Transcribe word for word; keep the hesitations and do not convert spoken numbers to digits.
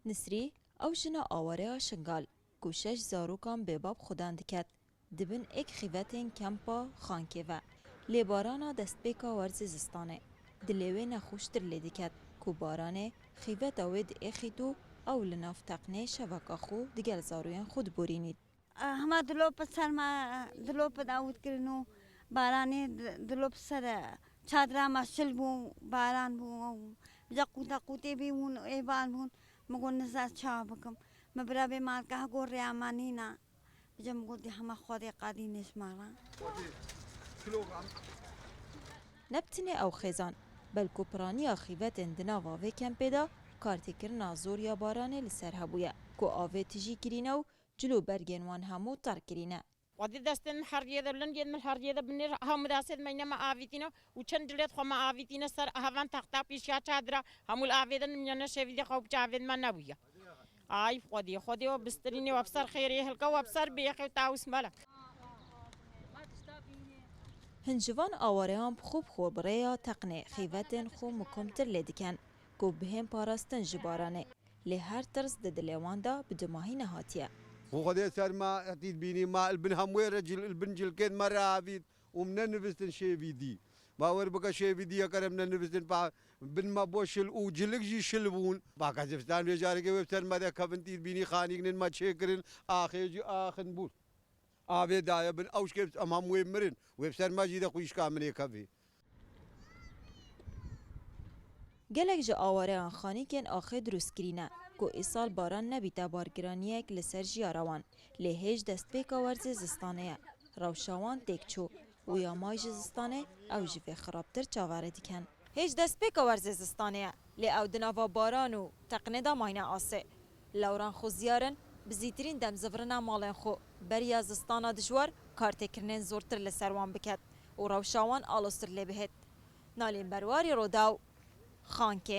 Nisrî, ew jina awareya Şingal, ku şeş zarokan bêbab xudan diket, di bin êk xîvetên kempa Xankê ve. Lê barana destpêka werzê zistanê, dilê wê nexweştir lê diket, ku baranê xîveta wê diêxît û ew li nav teqnê şeveka xwe digel zaroyên xwe diborînît. Hema dilop ser me, dilop dawit kirin û baranê di-, dilop ser çadra me şil bû, baran bû, bize qûta qûtê bî hûn êvan bûn. Min got, "Niza ça bikim?" Min bira bê malka hego rêya me nîna. Bize min got, "Dê hema Xwedê qadî nêşmara." Ne bi tenê ew xêzan, belku piraniya xîvetên di nava vê kempê de kartêkirina zor ya baranê li ser hebûye, ku avê tijî kirîne û cil û bergên wan hemû tar kirîne. Xwedî destên min heriyê de, lingên min heriyê de, binêr ha midasêt meyne me avîtîne û çend cilêt xwe me avîtîne ser hevan texta pîşiya çadira, hemû li avê de nimyane şevîdê xwe û çavên me nebûye. Ay Xwedî, Xwedî we bistirînê we bi ser xêrê hilke we bi ser bêxê û tawis mele. Hin ji van awareyan bi xwe bi xwe bi rêya teqnê xîvetên xwe mikomtir lê dikin, ku bihên parastin ji baranê. Lê her tirs di dilê wan de bi dumahî nehatiye. Xwe Xwedê ser ma tît bînî, ma li bin hemûyê re cil, li bin cilkên me re avît û min nenivîstin şêvîdî. Ma wer bike şêvîdî ye kerem nenivîstin pa bin me bo şil û cilik jî şil bûn. Pa ke zivistan vê carekê wê bi ser me de kevin tît bînî xanîknin me çêkirin, axê jî axin bûn. Avê daye bin, ew şkê em hemû wê mirin. Wê bi ser me jî de xwîşka min ê kevê. Gelek ji awareyan xanîkên axê dirust kirîne, ku îsal baran nebîte bargiraniyek li ser jiyara wan. Lê hêj destpêka werzê zistanê ye. Rewşa wan têk çû û ya may ji zistanê ew ji vê xirabtir çaverê dikin. Hêj destpêka werzê zistanê ye, lê ew di nava baran û teqnê de mayne asê. Lewran xweziyar in bi zîtirîn dem zivirina malên xwe beriya zistana dijwar kartêkirinên zortir li ser wan biket û rewşa wan aloztir lê bihêt. Nalîn Berwarî, Rodaw, Xankê.